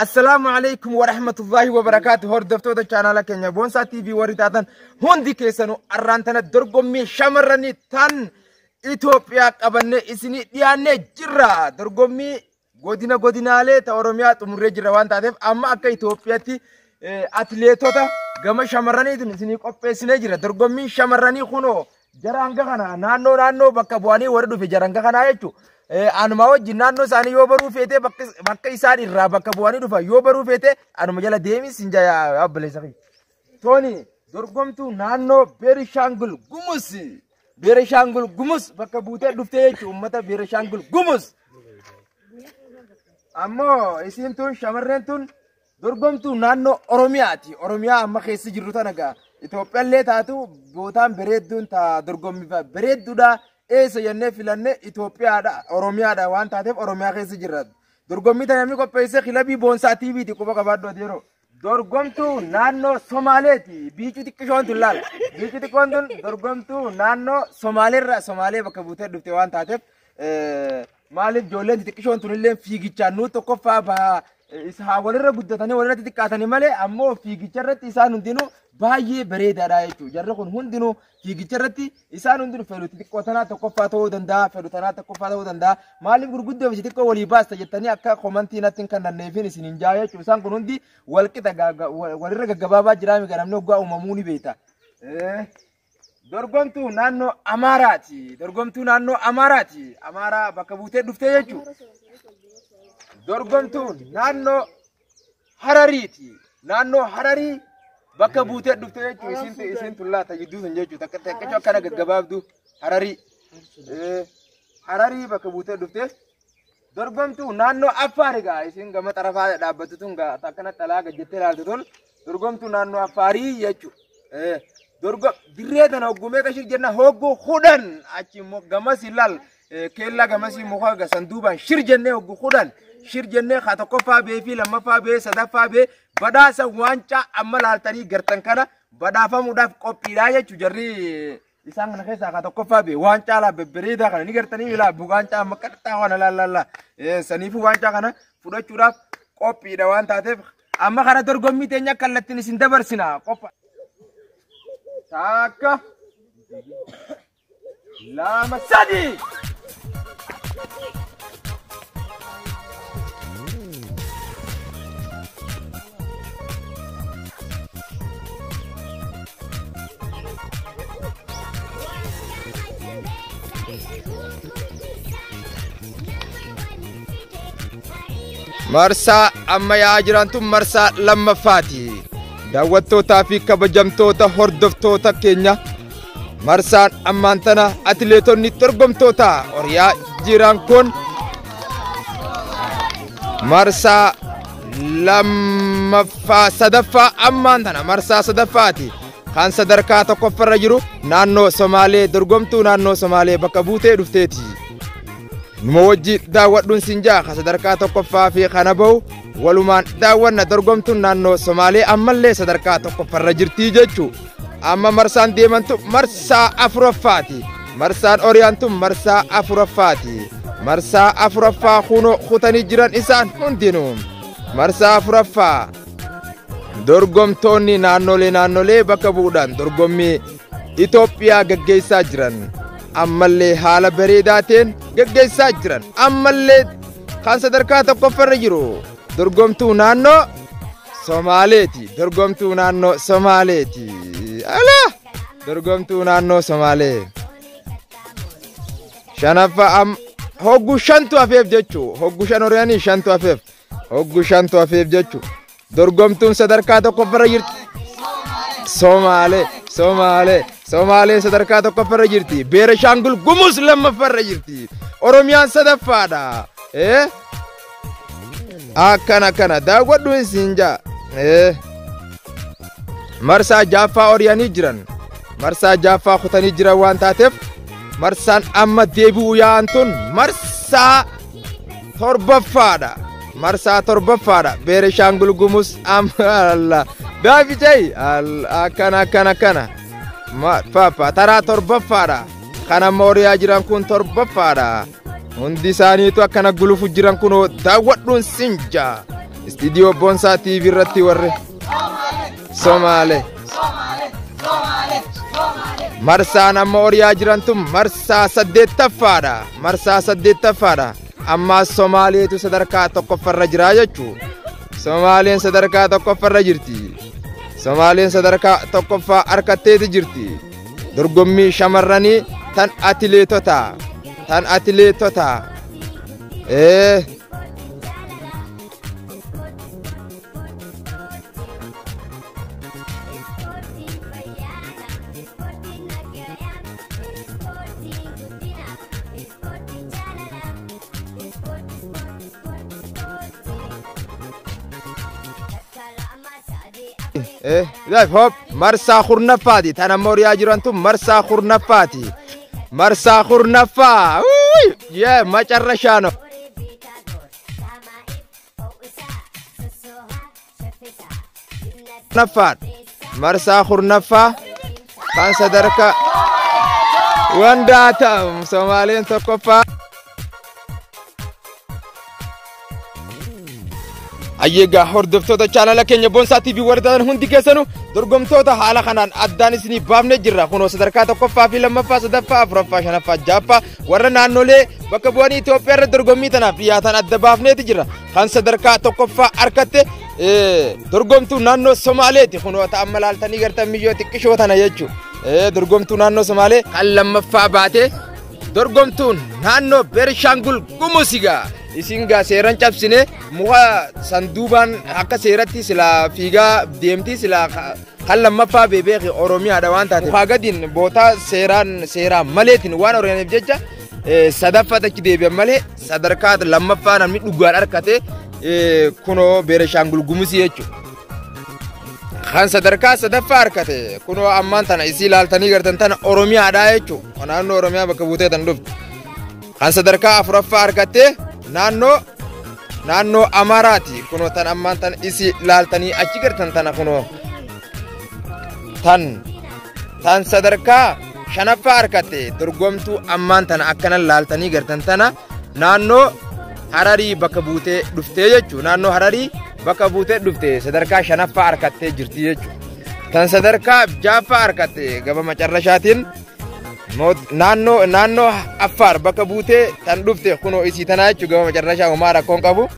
Assalaamu alaikum wa rahmatullahi wa barakaatu. Hordoftoota chaanaala keenya Boonsaa TV warri taatan hundi keessanuu arraan tana dorgommii shamarranii tan Itoophiyaa qabannee isinii dhiyaannee jirra. Dorgommii godina godinaalee ta Oromiyaa xumurree jirra waan taateef amma akka Itoophiyaatti atileetota gama shamarraniitiin isinii qopheessinee jira. Dorgommiin shamarranii kunoo jara hanga kana naannoo naannoo bakka bu'anii warri dhufe jara hanga kanaa jechuudha. Anuma wajjin naannoo isaanii yoo baruu feete bakka isaan irraa bakka bu'anii dhufan yoo baruu feete anuma jala deemis hin jaa obboleessa kiyya. Tooni dorgomtuu naannoo Beerishaangul Gumuz. Beerishaangul Gumuz bakka buutee dhuftee jechuudha uummata Beerishaangul Gumuz. Ammoo isiin tun shamarreen tun dorgomtuu naannoo Oromiyaati. Oromiyaa amma keessa jirru tana gaa. Itoophiyaallee taatu bootaan bareedduun ta dorgommii bareedduudha. Eessa jennee filanne Itoophiyaadha Oromiyaadha waan taateef Oromiyaa keessa jirra. Dorgommii tana namni qopheesse kilabii Boonsaa TVti quba qabaadhu ati yeroo. Dorgomtuu naannoo Somaaleeti. Biicuu xiqqishoon tun laal. Biicuu xiqqoon tun dorgomtuu naannoo Somaaleerra Somaalee bakka buutee dhufte waan taateef maaliif ijoolleen xixiqqishoon tun illee fiigichaan nuu tokkoffaa bahaa isaa walirra guddatanii walirra xixiqqaatanii malee ammoo fiigicha irratti isaan hundinuu baay'ee bareedaadha jechuudha. Jarri kun hundinuu fiigicha irratti isaan hundinuu fedhu xixiqqoo tanaa tokkoffaa ta'uu danda'a, fedhu tanaa tokkoffaa ta'uu danda'a. Maaliif gurguddoo fi xixiqqoo walii baasta jettanii akka komantii natti hin kennanneefin isin hin jaa jechuudha. Isaan kun hundi walqixa walirra gaggabaabaa jiraa miti namni hoggaa uumamuu ni beekta. Dorgomtuu naannoo Amaaraati. Dorgomtuu naannoo Amaaraati. Amaaraa bakka buutee dhuftee jechuudha. Dorgomtuu naannoo Harariiti. Naannoo Hararii bakka buutee dhuftee jechuudha. Isin isin tullaata jidduu sun jechuudha. Takka takka akkana gaggabaabdu Hararii. Hararii bakka buutee dhuftee. Dorgomtuu naannoo Affaar egaa isin gama xarafaa dhaabbattu tun gaa akkana xalaa gajjattee ilaaltu tun dorgomtuu naannoo Affaarii jechuudha. Dorgo dirree tana hoggumee qashir jenna hogguu 10 achi immoo gamas ilaal keellaa gamasii muka sanduubaan shir jennee hogguu 10 shir jennee haa tokkoffaa bee fi lammaffaa bee sadaffaa bee badhaasa waancaa amma laaltanii gartan kana badhaafamuudhaaf qophiidhaa jechuudha jarri isaan kana keessaa haa tokkoffaa bee waancaa laa bebbereedaa kana ni gartanii ilaa waancaa amma qaxxaa kana laallalla saniifuu waancaa kana fudhachuudhaaf qophiidha waan taateef amma kana dorgommii teenya kallattiin isin dabarsina qopha. Takka lama sadi. Marsaa amma yaa'aa jiran tun marsaa lammaffaati. Daawwattootaa fi kabajamtoota hordoftoota keenya marsaan ammaan tana atileetonni dorgomtoota horiyaa jiran kun marsaa lammaffaa sadaffaa ammaan tana marsaa sadaffaati. Kan sadarkaa tokkoffarra jiru naannoo Somaalee dorgomtuu naannoo Somaalee bakka buutee dhufteeti. Numa wajji daawwadhuun siin jaa ka sadarkaa tokkoffaa fi kana bahu walumaan daawwanna dorgomtuun naannoo Somaalee ammallee sadarkaa tokkoffarra jirtii jechuu. Amma marsaan deemantu marsaa afuraffaati. Marsaan oriyaantu marsaa afuraffaati. Marsaa afuraffaa kunoo kutanii jiran isaan hundinuu. Marsaa afuraffaa dorgomtoonni naannolee naannolee bakka bu'uudhaan dorgommii Itoophiyaa gaggeessaa jiran. Ammallee haala bareedaa ta'een gaggeessaa jiran. Ammallee kan sadarkaa tokkoffarra jiru dorgomtuu naannoo Somaaleeti. Dorgomtuu naannoo Somaaleeti. Alaa! Dorgomtuu naannoo Somaalee. Shanaffaa hoggu shantu hafeef jechuu. Hoggu shan horiyanii shantu hafeef. Hoggu shantu hafeef jechuu. Dorgomtuun sadarkaa tokkoffarra jirti. Somaalee, Somaalee, Somaaleen sadarkaa tokkoffarra jirti. Beerishaangul Gumuz lammaffarra jirti. Oromiyaan sadaffaadha. Akkana akkana daawwadhu isin jaa. Marsaa jaaffaa oriyanii jiran. Marsaa jaaffaa kutanii jiran waan taateef marsaan amma deebi'uu yaa'an tun marsaa torbaffaadha. Marsaa torbaffaadha. Beerishaangul Gumuz amma Allah. Daafijay akkana akkana akkana. Papa taraa torbaffaadha. Kan amma oriyaa jiran kun torbaffaadha. Hundi isaaniitu akkana gulufu jiran kunoo daawwadhuun sinja. Istiidiyoo Boonsaa TV irratti warri Somaalee. Marsaan amma oriyaa jiran tun marsaa 8ffaadha. Marsaa 8ffaadha. Ammaa Somaaleetu sadarkaa 1ffaarra jira jechuu. Somaaleen sadarkaa 1ffaarra jirti. Somaaleen sadarkaa 1ffaa harkatteeti jirti. Dorgommii shamarranii tan atileetota. Tan atileetota. Hop, marsaa 10ffaati. Tan amma oriyaa jiran tun marsaa 10ffaati. Marsaa 10ffaa. Yee macarrashaa no. Naffaadha. Marsaa 10ffaa kan sadarkaa wandaa ta'u Somaaleen 1ffaa. Ayyeegaa hordoftoota chaanala keenya Boonsaa TV warra ta'an hundi keessanuu dorgomtoota haala kanaan addaan isinii baafnee jirra. Kunoo sadarkaa 1ffaa fi 2ffaa, 3ffaa, 4ffaa, 5ffaa, 6ffaa warra naannolee bakka bu'anii Itoophiyaa irra dorgommii tanaaf dhiyaatan adda baafneeti jirra. Kan sadarkaa 1ffaa harkatte dorgomtuu naannoo Somaaleeti. Kunoo amma laaltanii gartan miyyoo xiqqishoo tana jechuudha. Dorgomtuu naannoo Somaalee kan 2ffaa baate dorgomtuun naannoo Benishaangul Gumuzigaa. Isin gaa seeran cabsine muka sanduubaan akka seeratti silaa fiigaa deemti silaa kan 2ffaa beebeeki Oromiyaadha waan taate. Mukaa gadiin bootaa seeraan maleetiin waan Oromiyaaf jecha 3ffaatti achi deebi'an malee sadarkaa 2ffaa namni dhugaan harkate kunoo Benishaangul Gumuzii jechuudha. Kan sadarkaa 3ffaa harkate kunoo ammaan tana isii ilaaltanii gartan tana Oromiyaadha jechuudha. Naannoo Oromiyaa bakka buutee tan dhufte. Kan sadarkaa 4ffaa harkatte naannoo Amaaraati. Kunoo tan ammaan tan isii ilaaltanii achi gartan tana kunoo tan sadarkaa 5ffaa harkatte dorgomtuu ammaan tana akkana laaltanii gartan tana naannoo Hararii bakka buutee dhuftee jechuudha. Naannoo Hararii bakka buutee dhufte sadarkaa 5ffaa harkattee jirti jechuudha. Tan sadarkaa 6ffaa harkatte gaba macarrashaatiin naannoo Affaar bakka buutee tan dhufte kunoo isii tanaa jechuudha gaba macarrashaa homaa rakkoon qabu.